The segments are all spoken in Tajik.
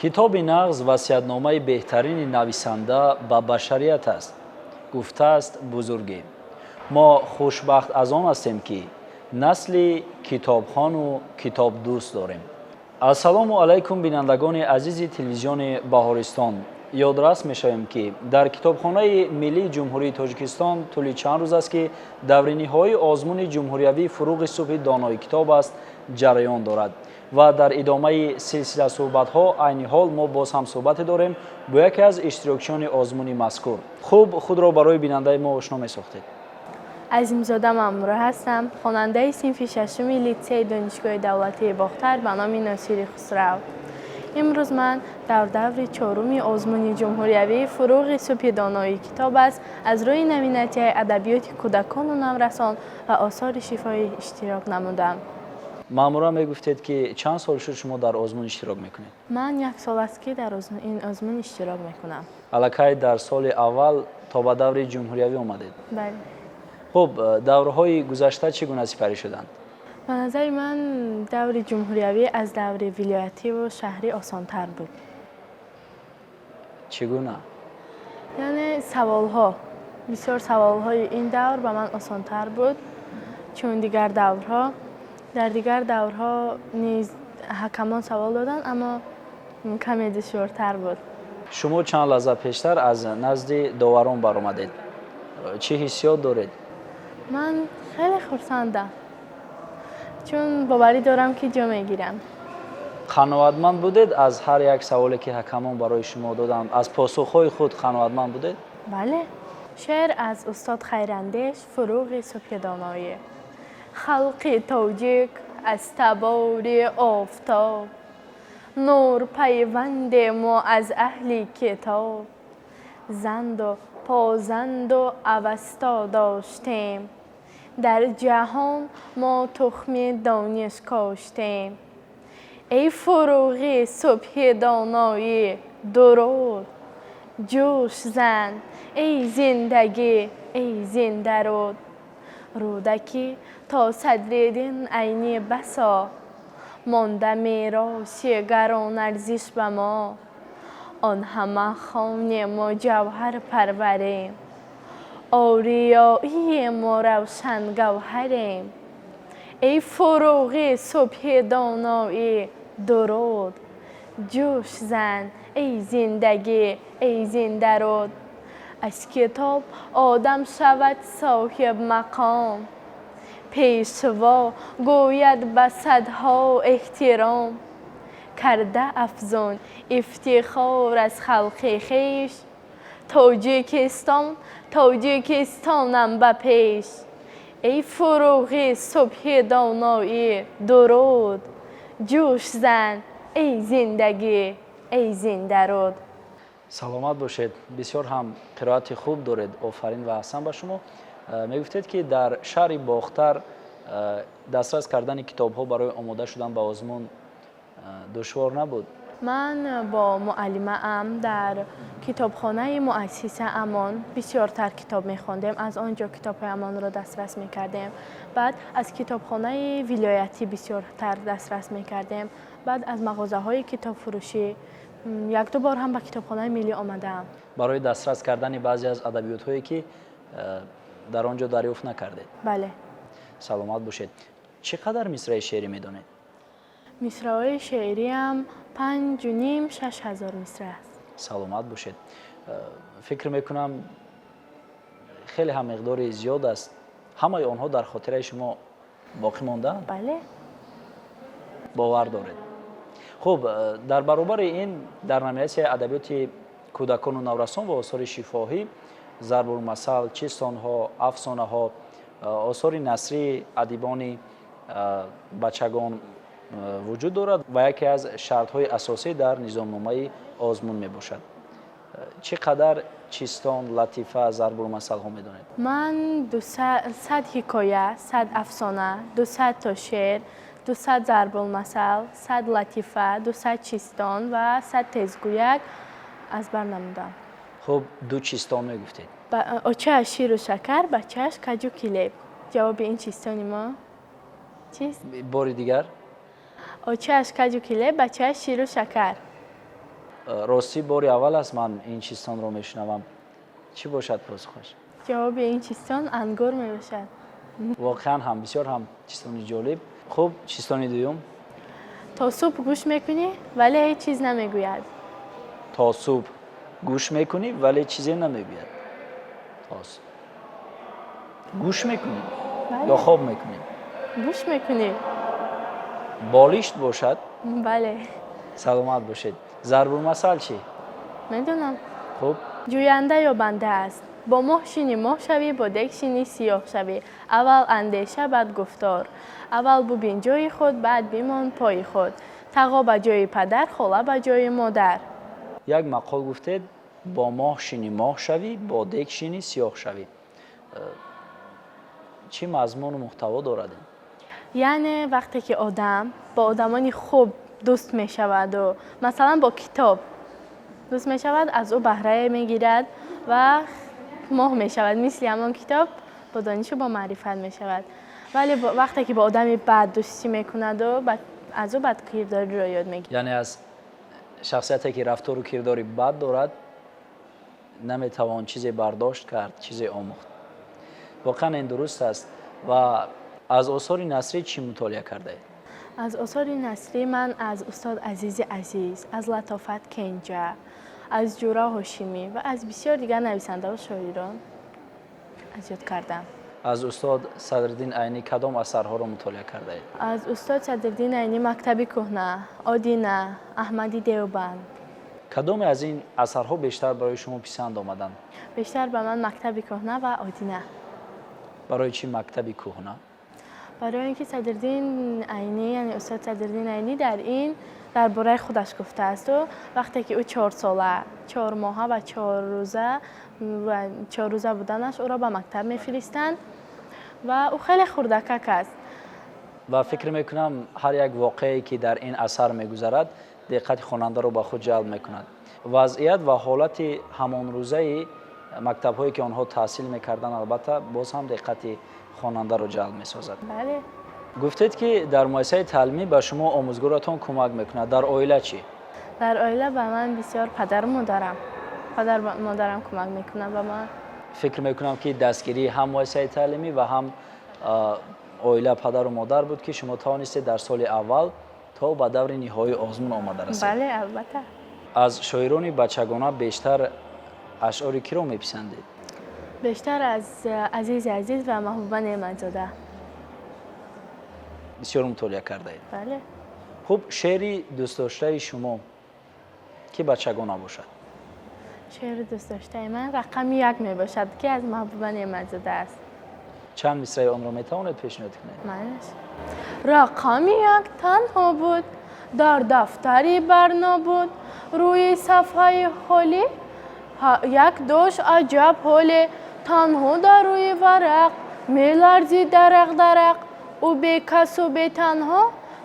Китоби нағз васиятномаи беҳтарини нависанда ба башарият аст, гуфтааст бузургӣ. Мо хушбахт аз он ҳастем, ки насли китобхону китобдӯст дорем. Ассалому алайкум, бинандагони азизи телевизиони Баҳористон. Ёдрас мешавем, ки дар Китобхонаи миллии Ҷумҳурии Тоҷикистон тӯли чанд рӯз аст, ки даври ниҳоии озмуни ҷумҳуриявии «Фуруғи субҳи донои китоб аст» ҷараён дорад ва дар идомаи силсила суҳбатҳо айни ҳол мо боз ҳам суҳбате дорем бо яке аз иштирокчиёни озмуни мазкур. Хуб, худро барои бинандаи мо ошно месохтед. Азимзода Маъмура ҳастам, хонандаи синфи шашуми литсеи Донишгоҳи давлатии Бохтар ба номи Носири Хусрав. Имрӯз ман дар даври чоруми озмуни ҷумҳуриявии «Фуруғи субҳи донои китоб аст» аз рӯи номинатсияи адабиёти кӯдакону наврасон ва осори шифоҳӣ иштирок намудам. Маъмура, мегуфтед, ки чанд сол шуд шумо дар озмун иштирок мекунед? Ман як сол аст, ки дар ин озмун иштирок мекунам. Аллакай дар соли аввал то ба даври ҷумҳуриявӣ омадед. Бале. Хуб, даврҳои гузашта чӣ гуна сипарӣ шуданд? Ба назари ман, даври ҷумҳуриявӣ аз даври вилоятиву шаҳрӣ осонтар буд. Чӣ гуна? Яъне саволҳо, бисёр саволҳои ин давр ба ман осонтар буд, чун дигар даврҳо. Дар дигар даврҳо низ ҳакамон савол доданд, аммо каме душвортар буд. Шумо чанд лаҳза пештар аз назди доварон баромадед. Чӣ ҳиссиёт доред? Ман хеле хурсандам, чун боварӣ дорам, ки ҷо мегирам. Қаноатманд будед аз ҳар як саволе, ки ҳакамон барои шумо доданд? Аз посухҳои худ қаноатманд будед? Бале. Шеър аз устод Хайрандеш, «Фуруғи субҳи доноӣ». Халқи тоҷик аз табори офтоб, нур пайванде мо аз аҳли китоб, занду позанду авасто доштем, дар ҷаҳон мо тухми дониш коштем. Эй фуруғи субҳи доноӣ, дуруд! Ҷӯш зан, эй зиндагӣ, эй зиндаруд! Рӯдакӣ то Садриддин Айнӣ басо, монда мероси гаронарзиш ба мо. Он ҳама хонему ҷавҳар парварем, ориёиему равшан гавҳарем. Эй фуруғи субҳи доноӣ, дуруд! Ҷӯш зан, эй зиндагӣ, эй зиндаруд! Аз китоб одам шавад соҳибмақом, пешво гӯяд ба садҳо эҳтиром. Карда афзун ифтихор аз халқи хеш, Тоҷикистон, Тоҷикистонам ба пеш. Эй фуруғи субҳи доноӣ, дуруд! Ҷӯш зан, эй зиндагӣ, эй зиндаруд! Саломат бошед, бисёр ҳам қироати хуб доред. Офарин ва аҳсан ба шумо. Мегуфтед, ки дар шаҳри Бохтар дастрас кардани китобҳо барои омода шудан ба озмун душвор набуд? Ман бо муаллимаам дар китобхонаи муассисаамон бисёртар китоб мехондем, аз он ҷо китобҳоямонро дастрас мекардем. Баъд аз китобхонаи вилоятӣ бисёртар дастрас мекардем, баъд аз мағозаҳои китобфурӯшӣ. Якду бор ҳам ба Китобхонаи миллӣ омадаам. Барои дастрас кардани баъзе аз адабиётҳое, ки дар он ҷо дарёфт накардед? Бале. Саломат бошед. Чӣ қадар мисраи шеърӣ медонед? Мисраҳои шеъриам 5,5-6 ҳазор мисра аст. Саломат бошед. Фикр мекунам, хеле ҳам миқдори зиёд аст. Ҳамаи онҳо дар хотираи шумо боқӣ мондаанд? Бале. Бовар доред. Хуб, дар баробари ин дар номинатсияи адабиёти кӯдакону наврасон ва осори шифоҳӣ зарбулмасал, чистонҳо, афсонаҳо, осори насрии адибони бачагон вуҷуд дорад ва яке аз шартҳои асосӣ дар низомномаи озмун мебошад. Чӣ қадар чистон, латифа, зарбулмасалҳо медонед? Ман 200 ҳикоя, 100 афсона, 200 то шеър, 200 зарбулмасал, 100 латифа, 200 чистон ва 100 тезгӯяк аз бар намудам. Хуб, ду чистон мегуфтед. Очааш ширу шакар, бачааш каҷу килеб. Ҷавоби ин чистони мо чист? Бори дигар. Очааш каҷу килеб, бачааш ширу шакар. Ростӣ, бори аввал аст, ман ин чистонро мешунавам. Чӣ бошад посухаш? Ҷавоби ин чистон ангур мебошад. Воқеан ҳам бисёр ҳам чистони ҷолиб. Хуб, чистони дуюм? То субҳ гӯш мекунӣ, вале ҳеҷ чиз намегӯяд. То субҳ гӯш мекунӣ, вале чизе намегӯяд. Гӯш мекунӣ ё хоб мекунӣ? Гӯш мекунӣ. Болишт бошад? Бале. Саломат бошед. Зарбулмасал чӣ? Медонам. Хуб. Ҷӯянда ё банда аст. Бо моҳ шинӣ, моҳ шавӣ, бо дег шинӣ, сиёҳ шавӣ. Аввал андеша, баъд гуфтор. Аввал бубин ҷои худ, баъд бимон пои худ. Тағо ба ҷои падар, хола ба ҷои модар. Як мақол гуфтед: бо моҳ шинӣ, моҳ шавӣ, бо дег шинӣ, сиёҳ шавӣ. Чӣ мазмуну муҳтаво дорад ин? Яъне вақте ки одам бо одамони хуб дӯст мешаваду, масалан, бо китоб дӯст мешавад, аз ӯ баҳрае мегирад ва моҳ мешавад, мисли ҳамон китоб бо донишу бо маърифат мешавад. Вале вақте ки бо одами бад дӯстӣ мекунаду, аз ӯ бадкирдориро ёд мегирад. Яъне аз шахсияте ки рафтору кирдори бад дорад, наметавон чизе бардошт кард, чизе омӯхт. Воқеан ин дуруст аст. Ва аз осори насрӣ чӣ мутолиа кардаед? Аз осори насрӣ ман аз устод Азизи Азиз, аз Латофат Кенҷа, аз Ҷура Ҳошимӣ ва аз бисёр дигар нависандаву шоирон аз ёд кардам. Аз устод Садриддин Айнӣ кадом асарҳоро мутолиа кардаед? Аз устод Садриддин Айнӣ «Мактаби кӯҳна», «Одина», «Аҳмади Девбанд». Кадоме аз ин асарҳо бештар барои шумо писанд омаданд? Бештар ба ман «Мактаби кӯҳна» ва «Одина». Барои чӣ «Мактаби кӯҳна»? Барои ин ки Садриддин Айнӣ, яъне устод Садриддин Айнӣ, дар ин дар бораи худаш гуфтаасту вақте ки ӯ 4 сола, 4 моҳа ва 4 рӯза ва 4 рӯза буданаш ӯро ба мактаб мефиристанд ва ӯ хеле хурдакак аст. Ва фикр мекунам, ҳар як воқеае, ки дар ин асар мегузарад, диққати хонандаро ба худ ҷалб мекунад. Вазъият ва ҳолати ҳамонрӯзаи мактабҳое, ки онҳо таҳсил мекарданд, албатта, боз ҳам диққати хонандаро ҷалб месозад. Бале. Гуфтед, ки дар муассисаи таълимӣ ба шумо омӯзгоратон кӯмак мекунад. Дар оила чӣ? Дар оила ба ман бисёр падару модарам кӯмак мекунад ба ман. Фикр мекунам, ки дастгирии ҳам муассисаи таълимӣ ва ҳам оила, падару модар буд, ки шумо тавонистед дар соли аввал то ба даври ниҳоии озмун омада расед. Бале, албатта. Аз шоирони бачагона бештар ашъори киро меписандед? Бештар аз Азизи Азиз ва Маҳбуба Неъматзода. Бисёр мутолиа кардаед. Бале. Хуб, шеъри дӯстдоштаи шумо, ки бачагона бошад? Шеъри дӯстдоштаи ман «Рақами як» мебошад, ки аз Маҳбуба Неъматзода аст. Чанд мисраи онро метавонед пешниҳод кунед? Манаш. Рақами як танҳо буд, дар дафтари барно буд, рӯи сафҳаи холӣ як дошт аҷаб ҳоле. Танҳо дар рӯи варақ меларзид дарақ дарақ. Ӯ бекасу бетанҳо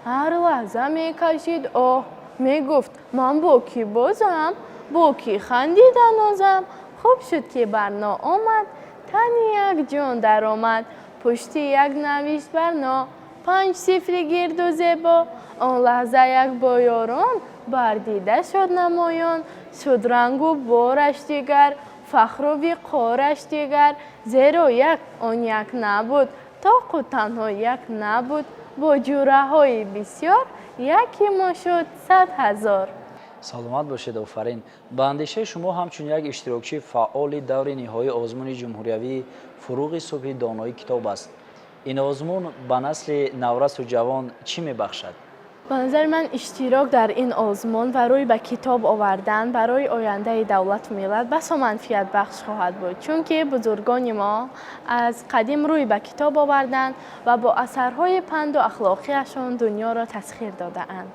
ҳар лаҳза мекашид оҳ, мегуфт: «Ман бо кӣ бозам, бо кӣ хандида нозам?» Хуб шуд, ки Барно омад, тани як ҷон даромад. Пушти як навишт Барно панҷ сифри гирду зебо. Он лаҳза як бо ёрон бардида шуд намоён. Шуд рангу бораш дигар, фахру виқораш дигар, зеро як он як набуд, тоқу танҳо як набуд, бо ҷураҳои бисёр яки мо шуд 100 000. Саломат бошед, офарин. Ба андешаи шумо, ҳамчун як иштирокчии фаъоли даври ниҳоии озмуни ҷумҳуриявии «Фурӯғи субҳи доноӣ китоб аст», ин озмун ба насли наврасу ҷавон чӣ мебахшад? Ба назари ман, иштирок дар ин озмун ва рӯй ба китоб овардан барои ояндаи давлату миллат басо манфиатбахш хоҳад буд, чунки бузургони мо аз қадим рӯй ба китоб оварданд ва бо асарҳои панду ахлоқиашон дунёро тасхир додаанд.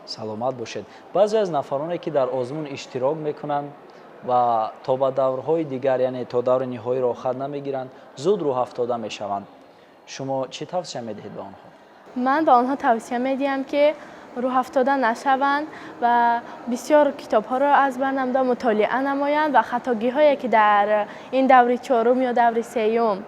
Саломат бошед. Баъзе аз нафароне, ки дар озмун иштирок мекунанд ва то ба даврҳои дигар, яъне то даври ниҳоӣ роҳхат намегиранд, зуд рӯҳафтода мешаванд. Шумо чӣ тавсия медиҳед ба онҳо? Ман ба онҳо тавсия медиҳам, ки рӯҳафтода нашаванд ва бисёр китобҳоро аз бар намуда мутолиа намоянд ва хатогиҳое, ки дар ин даври чорум ё даври сеюм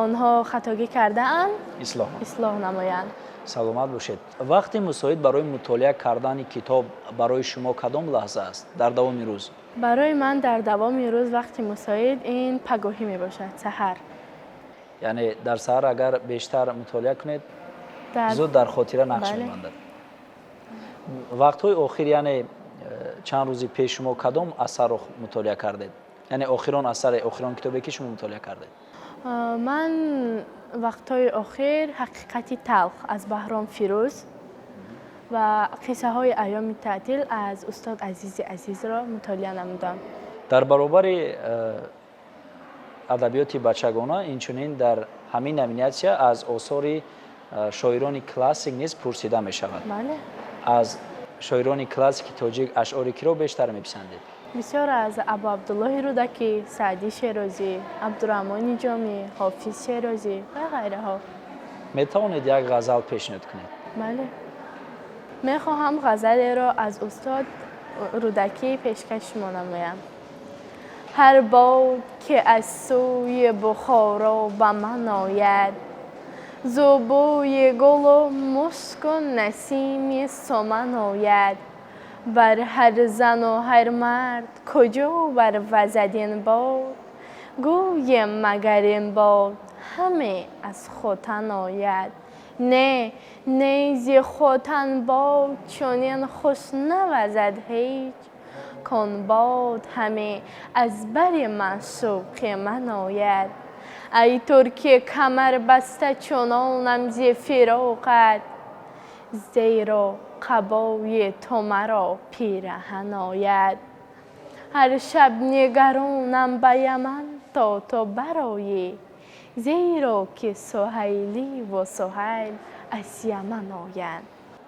онҳо хатогӣ кардаанд, ислоҳ ислоҳ намоянд. Саломат бошед. Вақти мусоид барои мутолиа кардани китоб барои шумо кадом лаҳза аст дар давоми рӯз? Барои ман дар давоми рӯз вақти мусоид ин пагоҳӣ мебошад, саҳар. Яъне дар саҳар агар бештар мутолиа кунед, зуд дар хотира нақш мебандад. Вақтҳои охир, яъне чанд рӯзи пеш, шумо кадом асарро мутолиа кардед? Яъне охирон асаре, охирон китобе, ки шумо мутолиа кардед? Ман вақтҳои охир «Ҳақиқати талх» аз Баҳром Фирӯз ва «Қиссаҳои айёми таътил» аз устод Азизи Азизро мутолиа намудам. Дар баробари адабиёти бачагона, инчунин дар ҳамин номинатсия аз осори шоирони классик низ пурсида мешавад. Бале. Аз шоирони классики тоҷик ашъори киро бештар меписандед? Бисёр аз Абу Абдуллоҳи Рӯдакӣ, Саъдӣ Шерозӣ, Абдураҳмони Ҷомӣ, Ҳофиз Шерозӣ ва ғайраҳо. Метавонед як ғазал пешниҳод кунед? Бале, мехоҳам ғазалеро аз устод Рӯдакӣ пешкаш шумо намоям. Ҳар бод, ки аз сӯи Бухоро ба ман ояд, зу бӯи гулу мушку насими суман ояд. Бар ҳар зану ҳар мард куҷо барвазад ин бод, гӯем, магар ин бод ҳаме аз Хотан ояд? Не, не, зи Хотан бод чунин хуш навазад ҳеҷ, кон бод ҳаме аз бари маъшуқи ман ояд. Ай турки камарбаста, чунонам зи фироқат, зеро қабои ту маро пираҳан ояд. Ҳар шаб нигаронам ба Яман, то ту бароӣ, зеро ки Суҳайливу Суҳайл аз Яман оянд.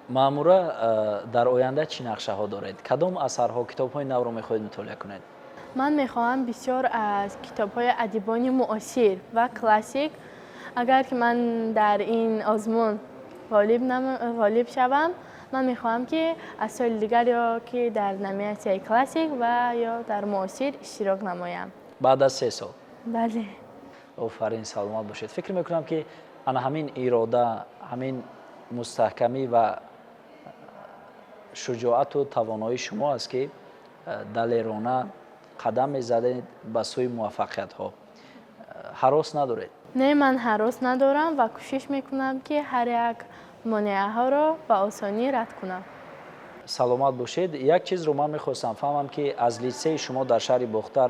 Маъмура, дар оянда чӣ нақшаҳо доред? Кадом асарҳо, китобҳои навро мехоҳед мутолиа кунед? Ман мехоҳам бисёр аз китобҳои адибони муосир ва классик. Агар ки ман дар ин озмун ғолиб шавам, ман мехоҳам, ки аз соли дигар ё ки дар номинатсияи классик ва ё дар муосир иштирок намоям. Баъд аз 3 сол? Бале. Офарин, саломат бошед. Фикр мекунам, ки ана ҳамин ирода, ҳамин мустаҳкамӣ ва шуҷоату тавоноии шумо аст, ки далерона қадам мезадед ба сӯи муваффақиятҳо. Ҳарос надоред? Не, ман ҳарос надорам ва кӯшиш мекунам, ки ҳар як монеаҳоро ба осонӣ рад кунам. Саломат бошед. Як чизро ман мехостам фаҳмам, ки аз литсеи шумо дар шаҳри Бохтар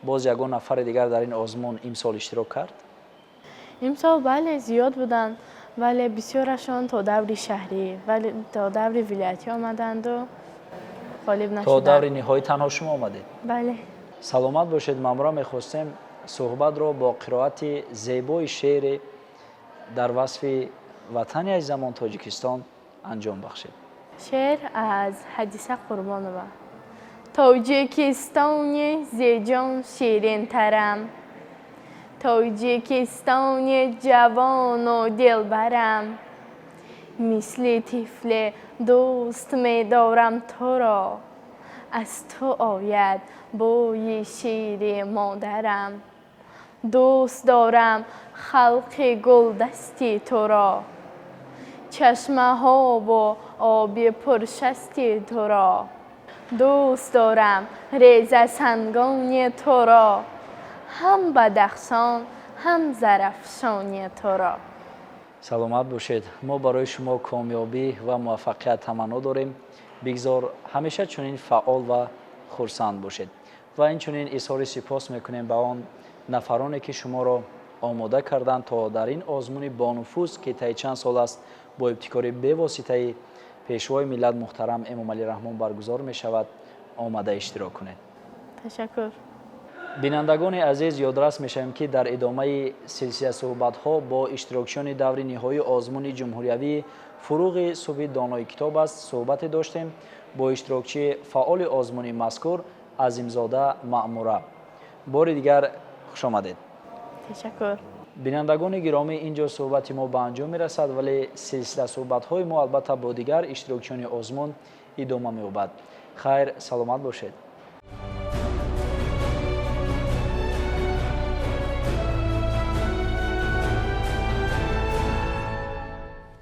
боз ягон нафари дигар дар ин озмун имсол иштирок кард? Имсол бале, зиёд буданд, вале бисёрашон то даври шаҳрӣ, вале то даври вилоятӣ омаданду ғолиб То нашуданд. даври ниҳоӣ танҳо шумо омадед? Бале. Саломат бошед, Маъмура. Мехостем суҳбатро бо қироати зебои шеъре дар васфи ватани азизамон Тоҷикистон анҷом бахшед. Шеър аз Ҳадиса Қурбонова. Тоҷикистони зи ҷон ширинтарам, Тоҷикистони ҷавону дилбарам, мисли тифле дӯст медорам туро, аз ту ояд бӯи шири модарам. Дӯст дорам халқи гулдасти туро, чашмаҳову оби пуршасти туро. Дӯст дорам резасангони туро, ҳам Бадахшон, ҳам Зарафшони туро. Саломат бошед. Мо барои шумо комёбӣ ва муваффақият таманно дорем. Бигзор ҳамеша чунин фаъол ва хурсанд бошед ва инчунин изҳори сипос мекунем ба он нафароне, ки шуморо омода карданд, то дар ин озмуни бонуфуз, ки таи чанд сол аст бо ибтикори бевоситаи Пешвои миллат муҳтарам Эмомалӣ Раҳмон баргузор мешавад, омада иштирок кунед. Ташаккур. Бинандагони азиз, ёдрас мешавем, ки дар идомаи силсила суҳбатҳо бо иштирокчиёни даври ниҳоии озмуни ҷумҳуриявии «Фуруғи субҳи донои китоб аст» суҳбате доштем бо иштирокчии фаъоли озмуни мазкур Азимзода Маъмура. Бори дигар хушомадед. Ташаккур. Бинандагони гиромӣ, ин ҷо суҳбати мо ба анҷом мерасад, вале силсила суҳбатҳои мо албатта бо дигар иштирокчиёни озмун идома меёбад. Хайр, саломат бошед.